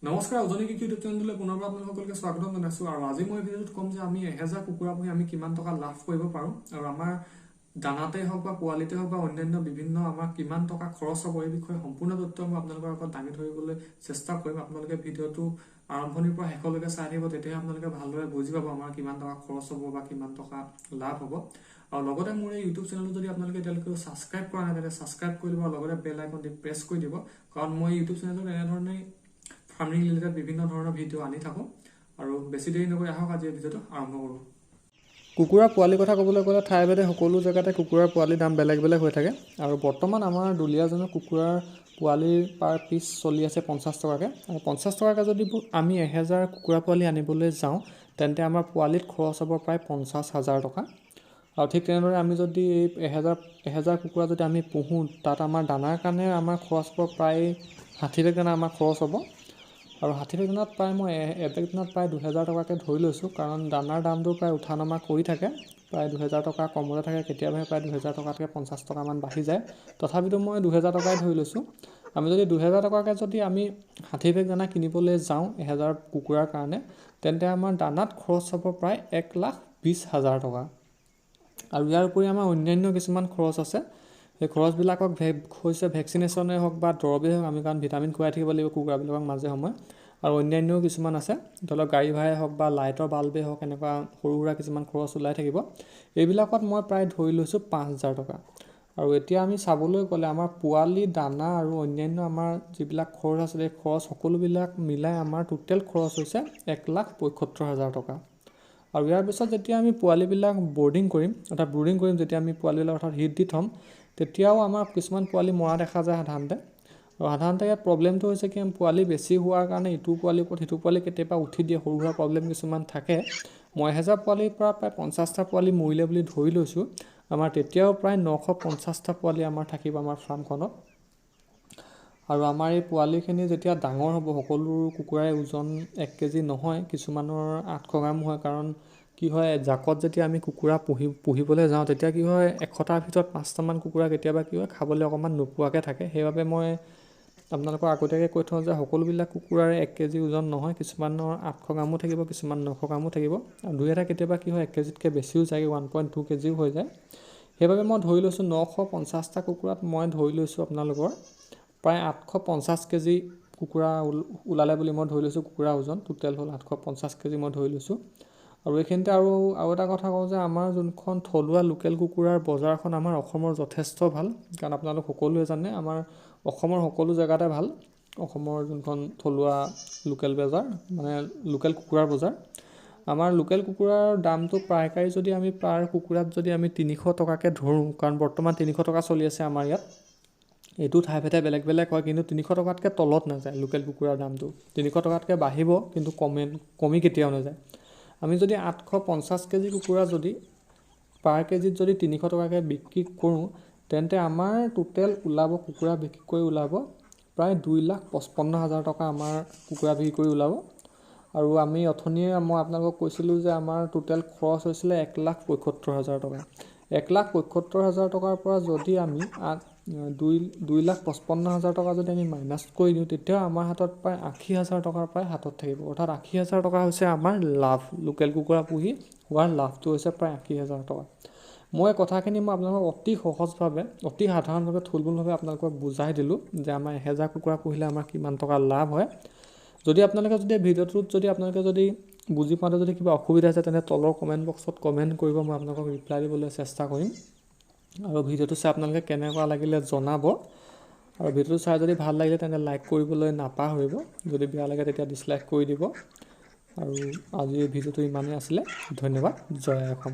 নমস্কাৰ, উজনি কৃষি ইউটিউব চেনেলটোলৈ পুনৰবাৰ আপোনালোক সকলোকে স্বাগতম জনাইছোঁ। আৰু আজি মই এই ভিডিঅ'টোত ক'ম যে আমি 1000 কুকুৰা পুহি আমি কিমান টকা লাভ কৰিব পাৰোঁ আৰু আমাৰ দানাতে হওক বা পোৱালিতে হওক বা অন্যান্য বিভিন্ন আমাৰ কিমান টকা খৰচ হ'ব, এই বিষয়ে সম্পূৰ্ণ তথ্য মই আপোনালোকৰ আগত দাঙি ধৰিবলৈ চেষ্টা কৰিম। আপোনালোকে ভিডিঅ'টো আৰম্ভণিৰ পৰা শেষলৈকে চাই থাকিব, তেতিয়াহে আপোনালোকে ভালদৰে বুজি পাব আমাৰ কিমান টকা খৰচ হ'ব বা কিমান টকা লাভ হ'ব। আৰু লগতে মোৰ এই ইউটিউব চেনেলটো যদি আপোনালোকে এতিয়ালৈকে ছাবস্ক্ৰাইব কৰা নাই, তেন্তে ছাবস্ক্ৰাইব কৰি দিব আৰু লগতে বেল আইকনটি প্ৰেছ কৰি দিব, কাৰণ মই ইউটিউব চেনেলটোত এনেধৰণে ফাৰ্মিং ৰিলেটেড বিভিন্ন ধৰণৰ ভিডিঅ' আনি থাকোঁ। আৰু বেছি দেৰি নকৰি আহক, আজি এই ভিডিঅ'টো আৰম্ভ কৰোঁ। কুকুৰাৰ পোৱালিৰ কথা ক'বলৈ গ'লে ঠাইভেদে সকলো জেগাতে কুকুৰাৰ পোৱালিৰ দাম বেলেগ বেলেগ হৈ থাকে। আৰু বৰ্তমান আমাৰ দুলীয়াজানৰ কুকুৰাৰ পোৱালিৰ পাৰ পিচ চলি আছে 50 টকাকৈ। আৰু 50 টকাকৈ যদি আমি 1000 কুকুৰা পোৱালি আনিবলৈ যাওঁ, তেন্তে আমাৰ পোৱালিত খৰচ হ'ব প্ৰায় 50 হাজাৰ টকা। আৰু ঠিক তেনেদৰে আমি যদি এই 1000 কুকুৰা যদি আমি পুহোঁ, তাত আমাৰ দানাৰ কাৰণে আমাৰ খৰচ হ'ব প্ৰায় 60 বেগ দানা আমাৰ খৰচ হ'ব। আৰু 60 বেগ দানাত প্ৰায় মই এবেগ দানাত প্ৰায় 2000 টকাকৈ ধৰি লৈছোঁ, কাৰণ দানাৰ দামটো প্ৰায় উঠা নমা কৰি থাকে। প্ৰায় 2000 টকা কমতে থাকে, কেতিয়াবাহে প্ৰায় 2000 টকাতকৈ 50 টকামান বাঢ়ি যায়। তথাপিতো মই 2000 টকাই ধৰি লৈছোঁ। আমি যদি 2000 টকাকৈ যদি আমি 60 বেগ দানা কিনিবলৈ যাওঁ 1000 কুকুৰাৰ কাৰণে, তেন্তে আমাৰ দানাত খৰচ হ'ব প্ৰায় 1,20,000 টকা। আৰু ইয়াৰ উপৰি আমাৰ অন্যান্য কিছুমান খৰচ আছে। সেই খৰচবিলাকক হৈছে ভেকচিনেশ্যনেই হওক বা দৰৱেই হওক, আমি কাৰণ ভিটামিন খুৱাই থাকিব লাগিব কুকুৰাবিলাকক মাজে সময়ে। আৰু অন্যান্যও কিছুমান আছে, ধৰি লওক গাড়ী ভাড়াই হওক বা লাইটৰ বাল্বেই হওক, এনেকুৱা সৰু সুৰা কিছুমান খৰচ ওলাই থাকিব। এইবিলাকত মই প্ৰায় ধৰি লৈছোঁ 5000 টকা। আৰু এতিয়া আমি চাবলৈ গ'লে আমাৰ পোৱালি, দানা আৰু অন্যান্য আমাৰ যিবিলাক খৰচ আছিলে, এই খৰচ সকলোবিলাক মিলাই আমাৰ টোটেল খৰচ হৈছে 1,75,000 টকা। আৰু ইয়াৰ পিছত যেতিয়া আমি পোৱালিবিলাক বৰ্ডিং কৰিম, অৰ্থাৎ ব্ৰুডিং কৰিম, যেতিয়া আমি পোৱালিবিলাক অৰ্থাৎ হিট দি থ'ম, তেতিয়াও আমাৰ কিছুমান পোৱালি মৰা দেখা যায় সাধাৰণতে। আৰু সাধাৰণতে ইয়াত প্ৰব্লেমটো হৈছে কি, পোৱালি বেছি হোৱাৰ কাৰণে ইটো পোৱালিৰ ওপৰত সিটো পোৱালি কেতিয়াবা উঠি দিয়ে, সৰু সুৰা প্ৰব্লেম কিছুমান থাকে। মই 1000 পোৱালিৰ পৰা প্ৰায় 50টা পোৱালি মৰিলে বুলি ধৰি লৈছোঁ, আমাৰ তেতিয়াও প্ৰায় 950টা পোৱালি আমাৰ থাকিব আমাৰ ফাৰ্মখনত। আৰু আমাৰ এই পোৱালিখিনি যেতিয়া ডাঙৰ হ'ব, সকলো কুকুৰাই ওজন 1 কেজি নহয়, কিছুমানৰ 800 গ্ৰাম হয়। কাৰণ কি হয়, জাকত যেতিয়া আমি কুকুৰা পুহিবলৈ যাওঁ, তেতিয়া কি হয়, 100টাৰ ভিতৰত পাঁচটামান কুকুৰা কেতিয়াবা কি হয়, খাবলৈ অকণমান নোপোৱাকৈ থাকে। সেইবাবে মই আপোনালোকক আগতীয়াকৈ কৈ থওঁ যে সকলোবিলাক কুকুৰাৰে 1 কেজি ওজন নহয়। কিছুমানৰ 800 গ্ৰামো থাকিব, কিছুমান 900 গ্ৰামো থাকিব আৰু দুই এটা কেতিয়াবা কি হয়, 1 কেজিতকৈ বেছিও যায়গৈ, 1.2 কেজিও হৈ যায়। সেইবাবে মই ধৰি লৈছোঁ 950টা কুকুৰাত মই ধৰি লৈছোঁ আপোনালোকৰ প্ৰায় 850 কেজি কুকুৰা ওলালে বুলি মই ধৰি লৈছোঁ। কুকুৰা ওজন টোটেল হ'ল 850 কেজি মই ধৰি লৈছোঁ। আৰু এইখিনিতে আৰু এটা কথা কওঁ যে আমাৰ যোনখন থলুৱা লোকেল কুকুৰাৰ বজাৰখন আমাৰ অসমৰ যথেষ্ট ভাল, কাৰণ আপোনালোক সকলোৱে জানে আমাৰ অসমৰ সকলো জেগাতে ভাল। অসমৰ যোনখন থলুৱা লোকেল বজাৰ, মানে লোকেল কুকুৰাৰ বজাৰ, আমাৰ লোকেল কুকুৰাৰ দামটো পাইকাৰী যদি আমি পাৰ কুকুৰাত যদি আমি 300 টকাকৈ ধৰোঁ, কাৰণ বৰ্তমান 300 টকা চলি আছে আমাৰ ইয়াত, এইটো ঠাই ভেদে বেলেগ বেলেগ হয়, কিন্তু 300 টকাতকৈ তলত নাযায় লোকেল কুকুৰাৰ দামটো। 300 টকাতকৈ বাঢ়িব, কিন্তু কমি কেতিয়াও নাযায়। আমি যদি 850 কেজি কুকুৰা যদি পাৰ কেজিত যদি 300 টকাকৈ বিক্ৰী কৰোঁ, তেন্তে আমাৰ টোটেল ওলাব, কুকুৰা বিক্ৰী কৰি ওলাব প্ৰায় 2,55,000 টকা আমাৰ কুকুৰা বিক্ৰী কৰি ওলাব। আৰু আমি অথনিয়ে মই আপোনালোকক কৈছিলোঁ যে আমাৰ টোটেল খৰচ হৈছিলে 1,75,000 টকা। 1,75,000 টকাৰ পৰা যদি আমি 2,55,000 টকা যদি আমি মাইনাছ কৰি দিওঁ, তেতিয়াও আমাৰ হাতত প্ৰায় 80 হাজাৰ টকাৰ প্ৰায় হাতত থাকিব। অৰ্থাৎ 80 হাজাৰ টকা হৈছে আমাৰ লাভ। লোকেল কুকুৰা পুহি হোৱাৰ লাভটো হৈছে প্ৰায় 80 হাজাৰ টকা। মই কথাখিনি মই আপোনালোকক অতি সহজভাৱে, অতি সাধাৰণভাৱে, থুলমূলভাৱে আপোনালোকক বুজাই দিলোঁ যে আমাৰ 1000 কুকুৰা পুহিলে আমাৰ কিমান টকা লাভ হয়। যদি আপোনালোকে যদি ভিডিঅ'টোত যদি আপোনালোকে যদি বুজি পাওঁতে যদি কিবা অসুবিধা হৈছে, তেন্তে তলৰ কমেণ্ট বক্সত কমেণ্ট কৰিব, মই আপোনালোকক ৰিপ্লাই দিবলৈ চেষ্টা কৰিম। আৰু ভিডিঅ'টো চাই আপোনালোকে কেনেকুৱা লাগিলে জনাব। আৰু ভিডিঅ'টো চাই যদি ভাল লাগিলে, তেন্তে লাইক কৰিবলৈ নাপাহৰিব। যদি বেয়া লাগে, তেতিয়া ডিছলাইক কৰি দিব। আৰু আজিৰ ভিডিঅ'টো ইমানেই আছিলে। ধন্যবাদ। জয় অসম।